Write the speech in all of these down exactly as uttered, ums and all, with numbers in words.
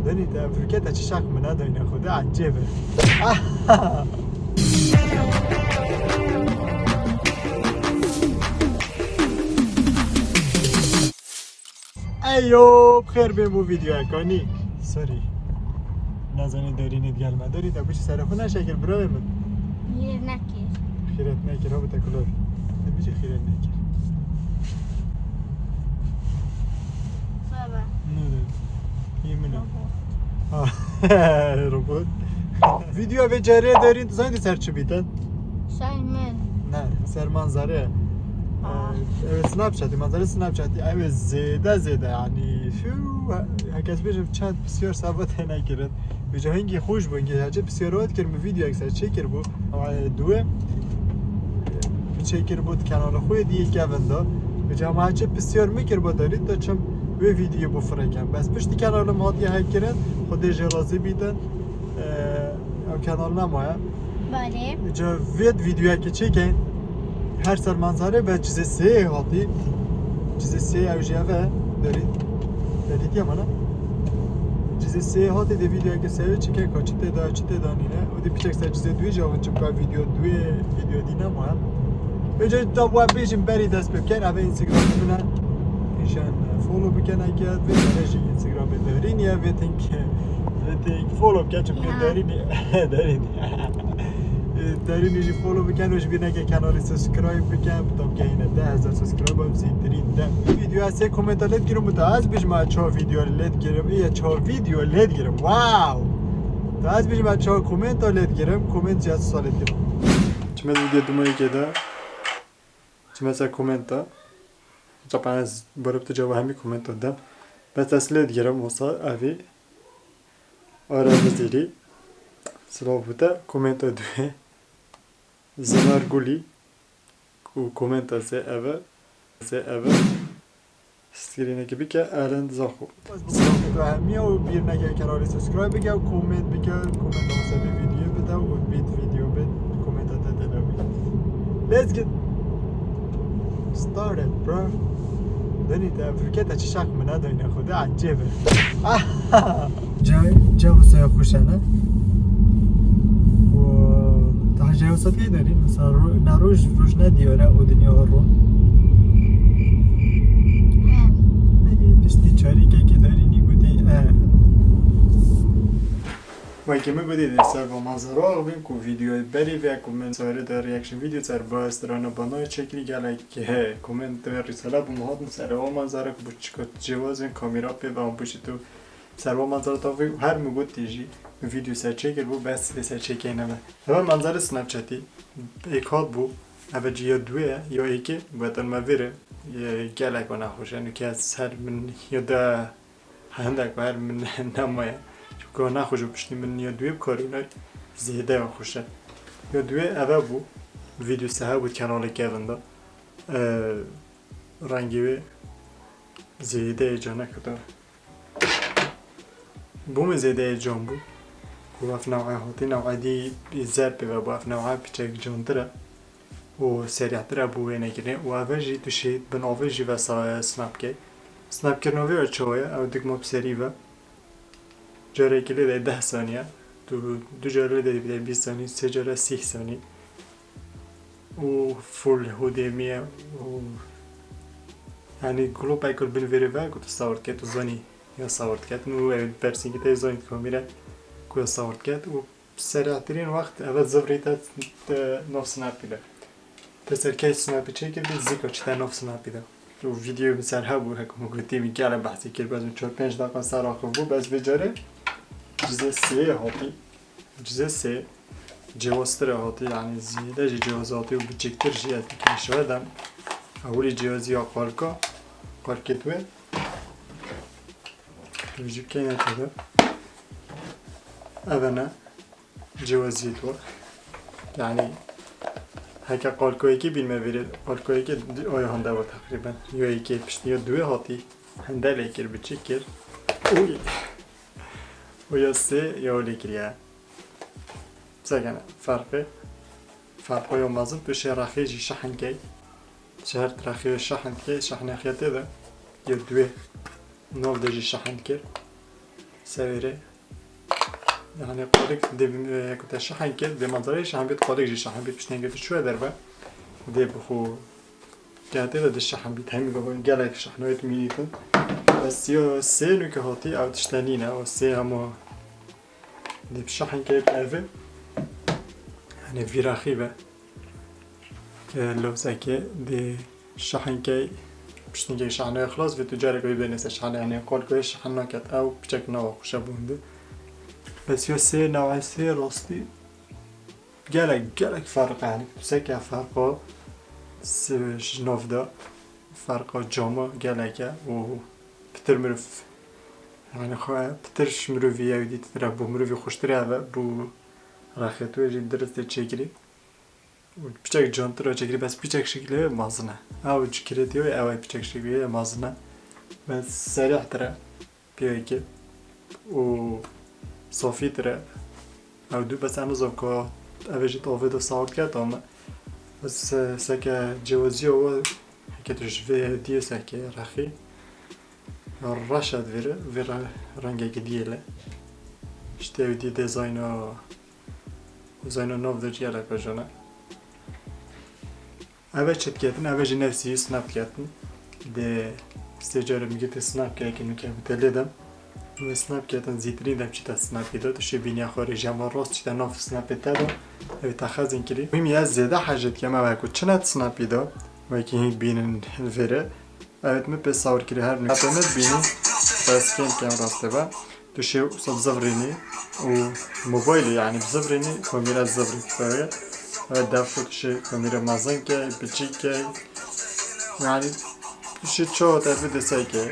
Denî te Efrîke te çi şeq min nedayne xwe de ecêb e. Eyo, bi xêr bên bo vîdeoyeka nî. Sorry. Nazanî derînê digel me. Derî te biçî serê xwe neşekir birayê min. Xîret nekir. Xîret nekir, ha bi te kulor. Te biçî xîret nekir. Baba. Ne de. Yê min e. Baba. Ha. Robot. Vîdeo vê carê derîn tu zanî ser çi bîtin? Ser min. Ne, ser manzare. Ah. Ee, evet, Snapchat'î, manzare Snapchat'î. Evet, zêde zêde yani. Fiu, herkes bêje çend pisyar seba te nekirin. Vêca hingî xweş bû, hingî hece pisyar wat kir, min vîdeoyek ser çêkir bû. Ama, e, duwe. Min çêkir bû di kanala xwe yê diyê kevin de. Vêca ma hece pisyar min kir bû derî, da çim wê vîdeoyê bifirêkim. Bes piştî kanalim hatiye hek kirin, Xwedê jê razî bîtin. Ee, ew kanal nemaye. Balê. Ca vêt vîdeoyekê çêkeyn. Her ser manzare be cizê sê hatî. Cizê sê ew jî ev e. Derî. Te dîtiye mana? Cizê sê hatî de vîdeoyekê sê çêke ka çi tê da, çi tê da nîne. Û dê piçek ser cizê duyê jî avin çi bika vîdeo duyê, vîdeo dî nemaye. Vêca da we bêjin berî dest pê bikin. Ev Instagram min e. Îşan follow bikin eke vê jî Instagramê derîn ye. Vê tink Vê tê follow bike, çimkî Ya. Derînî, derînî. Derînî jî follow bikin û ji bîr neke kanalê subscribe bikin, bi tabke yine deh hezar subscribe bi zîtirîn de. Vîdeo ez sê komenta lê digirim û ta ez bijma çawa vîdeo lê digirim, ya çawa vîdeo lê digirim. Wow! Ta ez bijma çawa komenta lê digirim, koment jî ez wisa lê digirim. Çime vîdeo dumayekê de. Çime ser komenta. Taban ez berê tu cewab hemî komenta dem. Bes ez lê digirim wisa evî. Ara Bizîrî. Silav bû te. Komenta duhê. Zinar Gulî. Ku komenta zê eve. Zê eve. Screenekî bike Eren Zaxo. Silav bû te hemiya û bîr neke kanalê subscribe bike û komênt bike. Komênta wisa vê vîdyoyê bide û bît vîdyo bit. Komênta te têde bî. Let's get started, bro. Denî te Efrîke te çi şeq min nedayne xwe de ecêb e. Ca, ca wisa ya xweş e, ne? Û daha ca wisa tê derî, mesela ro-, ne roj, roj ne diyar e, o dinya ro. He. Ey, piştî çarîkekê derî nî gotê, e. Wekî min gotî, dê ser va manzara axivîn ku vîdyoyê berî ve ku min serê de reaction video ser ba strana banayê çêkirî gelek, he, ku min divê rîsala bû min hatin ser o manzara ku bu çika cêwazên kamera pê ve an bu jî tu ser o manzara tavî her min gotî jî vîdyo ser çêkir bû bes vê ser çêkeyne me. Eve manzara Snapchatî êk hat bû, eve cî ya duwê ye, ya êkê, bu etan me vêre, ye gelek o nexweş e, nûke ez her min ya de Hindek ber min nemaye. Çunku nexweş û piştî min ya duwê bikarîne zêde ya xweş e. Ya duwê eve bû. Vîdyo sehe bû kanalê Kevin de. Ee, rengê wê zêde ye canek da. Bû min zêde ye can bû. Ku ev new'e hatî, new'e dî zer pê ve bû. Ev new'e piçek cantir e. û serîhtir e bo wê nekirinê û eve jî tu şê bin avê jî ve sa-, snap key. Snap kirina vê ya çawa ye? Ew dikma bi serî ve. Carekê lê de deh saniye. Tu du care lê de bide bîst sanî, sê care sîh sanî. Û full hûdê min ye û yanî glopek bin vêrê ve ku tu sawir dike, tu zanî ya sawir dike. Nû ew persîngî te zanî kamîre ku ya sawir dike û Serehtirîn wext eve zivrî te, te nav snapî de. Te serkey snapî çêkirdî, zîka çi te nav snapî de. Û vîdyoyê min ser hebû, hek min gotî, min gele behsî kir, bes min çar pênc deqa ser axivbû, bes vê carê cizê sê hatî. Cizê sê cêwaztir e hatî, yanî zêde jî cêwaz hatî û biçîktir jî ez dikî şewe dem. Ewilî cêwazî ya qalka, qalkê wê. Tu jî keyne tê de. Eve ne. Cêwaziyê dor. Yanî heke qalkoyekê bîn me vêrê, qalkoyekê di-, oya hinde we teqrîben. Yo yekê piştî yo duwê hatî. Hinde lê kir, biçîk kir. Oy. Oya sê ya lê kiriye. Sekene ferqê. Ferqo yo mezin tu şê rexê jî şehin key. Ji her rexê yo şehin key, şehnê xiyetê de. Yo duwê. Nav de jî şehin kir. Sevêre. Yani qolik dê bi-, e, ku te şahin kir, dê manzarayê şahin bît, qolik jî şahin bît, piştengê tu çûye derve. Dê bi xwe kete de dê şahin bît, hemî bi gelek şahnoyê tu mînîtin. Bes yo sê nûke hatî, ew tişte nîne, o sê hema dê bi şahin keyf evi. Yani vîraxî be. Ke lewzeke dê şahin key, piştengê şahnoyê xilas vê tu carek wê bêne ser şahne, yani qol ku şahin naket, ew piçek nawa xweşe bûn de. Bes yo sê, nawa sê rastî gelek, gelek ferq e, yani tu seke ferqo s-, ji nov de ferqo cama gelek e û pitir mirov, yani xwe pitir ji mirovî ew dî tire, bû mirovî xweştir e ve, bû rexê tu jî dirist tê çêkirî. Piçek cantir o çekirî, bes piçek şekilê wê mezin e. Ew ji kirêtî wê, ew ê piçek şekilê wê mezin e. Bes serîhtir e, pêwekê. Û safîtir e. Ew dû bes em nizam ku ev ê jî tavê de sawir diket ama. Bes se-, seke cêwazî ya we, heke tu ji vê diyê seke rexî. Reş e divêre, vê re-, rengekî diyê le. Îşte ew dî dezayna, dezayna nav de gelek rojan e. Eve çi diketin? Eve jî nefsî snap diketin. Dê sê carê min gotê snap keyekê nûke bi te lê dem. Wê snap ketin zîtirîn dem çîte snapî de. Tu şê bîniya xwe rê jî hema rast çîte nav snapê te de. Ew te xezin kirî. Muhîmî ez zêde hece dikem ew e ku çi net snapî de. Wekî hîn bînin li vêre. Evet, min pê sawir kirî her nûke. Heta min bînî, bes kêm kêm rastê be. Tu şê wisa bizivirînî û mobaylê, yani bizivirînî, kamîra zivirî kifaye. Evet, def xwe tu şê kamîra mezin ke, biçîk ke. Yani tu şê çawa te bide seke.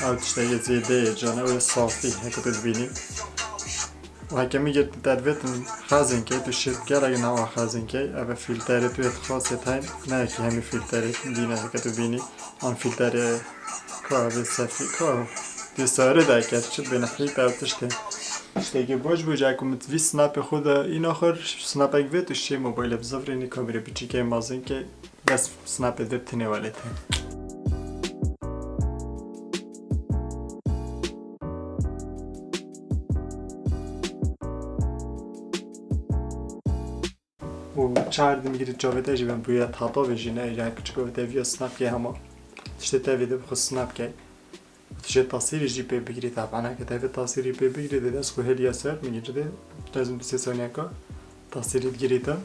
Ew tiştekê zêde ye, can, ew ê safî, heke tu dibînî. Û heke min gê te divêtin xezin ke, tu şê gelek nawa xezin ke, eve fîlterê tu yê dixwasê te, ne yekî hemî fîlterê dîne heke tu bînî. An fîlterê ka vê sefî, ka vê sarê de ker çi bêne hît ew tiştê. Tiştekî boş bû, ca ku min vî snapê xwe de îna xwe, snapek vê tu şê mobaylê bizivirînî, kamîrê biçîkê mezin ke, bes snapê vê tinê welê te. Û çar din girî çavê te jî ben bûye heta vê jî ne, ya kiçik te viya snap ke hema. Tiştê te vê de bi xwe snap ke. Tu jê tasîrî jî pê bigirî, taban ke te vê tasîrî pê bigirî, de dest xwe hêliya ser, min girî de, lazim du sê saniyeka tasîrî digirî te.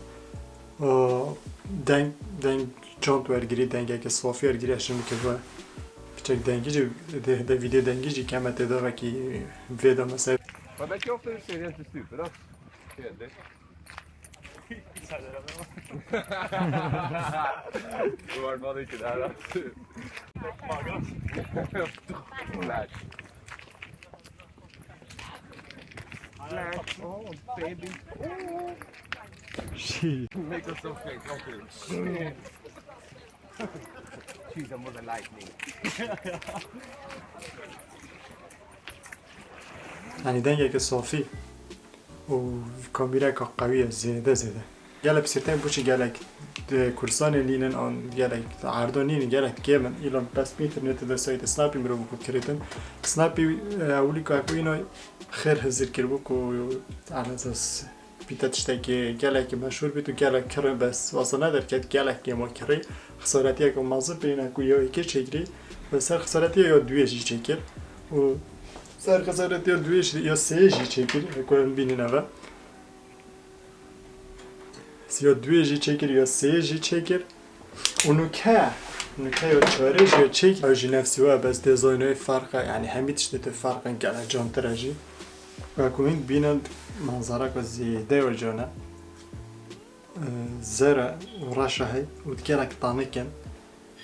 Û deng, deng cont wergirî, dengeke safî wergirî, eşim ke ve piçek dengî jî, de, de vîdeo dengî jî keme tê de vekî vê de mesela. But that your food serious is stupid, huh? Yeah, dude. You are not into that, huh? Black. Black. Oh, baby. Oh. She. Make us so fake, okay. She's a mother lightning. Yani dengeke safî û kamîreka qewî ye zêde zêde. Gelek pisîrtên boçî gelek di kursanê nînin an gelek di erdo nînin, gelek kêm in. Îlan bes bi înternetê de saytê Snapî mirov ku kirêtin. Snapî, e, ewilî ku eko îna xêr hizir kiribû ku Elezas bîte tiştekî gelekî meşhûr bît û gelek kirê bes wasa nederket, gelek kêm kirî. Xesaretiyeke mezin pê îna ku ya yekê çêkirî, bi ser xesaretiya ya duyê jî çêkir û ser xesaretiya duyê jî ya sê jî çêkir, ku em bînin eve. Ya duyê jî çêkir, ya sê jî çêkir. Û nûke, nûke ya çarê jî ya çêkir. Ew jî nefsî we bes dê zaynoyê ferq e, yani hemî tiştê tu ferq in, gelek cantir e jî. Wek hûn bînin manzareke zêde ya can e. Ee, zer e û reş e hey û gelek tanik in.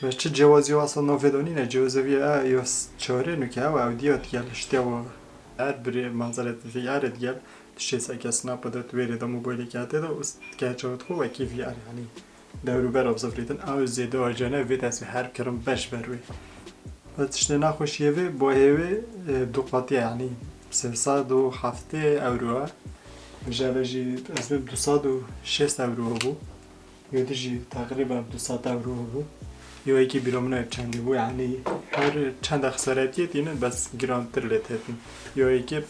Ve çi cewazî wasa navê de nîne, cewazê vî e, ya çarê nûke ew, ew diya digel, işte ew her birê manzarê vî erê digel, tu şê seke snapa de, tu wêrê de mobaylê ke tê de û s-, ke çawa dixwe wekî vî er, yani dewrûber avzafrîtin, ew zêde acane vê dest her kirin beş ber wê. Ve tiştê naxweşiyê vê, bo hêvê, e, du qatiye, yani sê sed û heftê ewro e. Ji eve jî ez bim du sed û şêst ewro bû. Yê din jî teqrîben du sed ewro bû. Yo yekê bîra min ev çendê bû, yanî her çenda xesaretiyê tînin, bes girantir lê têtin. Yo yekê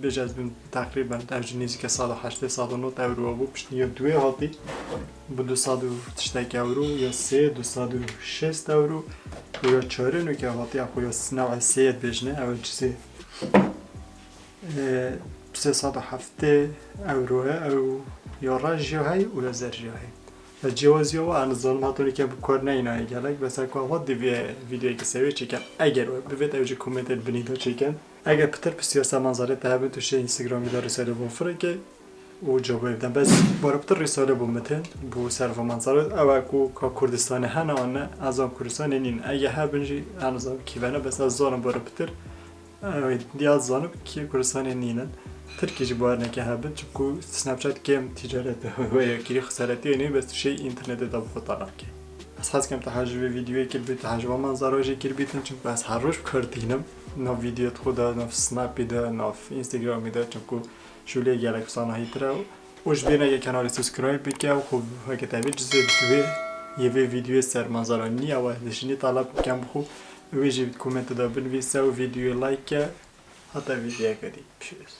bêje ez bim teqrîben ev jî nêzîke sed û heştê sed û nod ewro bû, piştî yo duwê hatî bi du sed û tiştek ewro, yo sê du sed û şêst ewro, û yo çarê nûke hatî, ya xwe yo newê sê yê dibêjine, ew cizê. Ê, sê sed û heftê ewro ye, ew ya reş jî heye û ya zêr jî heye. Ez cihazî ya we, ez nizanim, heta nûke bi kar neynaye gelek, bes heke we hat divê vîdeoyekî sewê çêkin. Eger we bivêt, ew jî komentê li binî de çêkin. Eger pitir pisyar ser manzarê te hebin, tu şê Instagramî de rîsalê bo fireke û cewabê bidin. Bes bara pitir rîsalê bo min tên, bo ser vê manzarê, ew e ku ka Kurdistanê hene an ne, ez zanim Kurdistanê nîn. Eger hebin jî, ez nizanim kî ve ne, bes ez zanim bara pitir Ew ê diya zanim kê Kurdistanê nînin. Tirkî jî bawer neke hebin, çimku Snapchat kêm tîcaret wê yekirî xesaretiyê nî, bes tu şê înternetê de bi xwe tala bikê. Ez hez dikim tu hej vê vîdeoyê kiribî, tu hej va manzara jî kiribîtin, çimku ez her roj bi kar tînim. Nav vîdeoyê xwe de, nav Snapî de, nav Instagramî de, çimku şûlê gelek sanahîtir e. Û ji bîr neke kanalê subscribe bike û xwe heke te vê cizê divê yê vê vîdeoyê ser manzara nî, ew e dişinî tala bikem bi xwe. Wê jî komentê de binivîse û vîdeoyê like ke. Heta vîdeoyeke dî. Pişiris.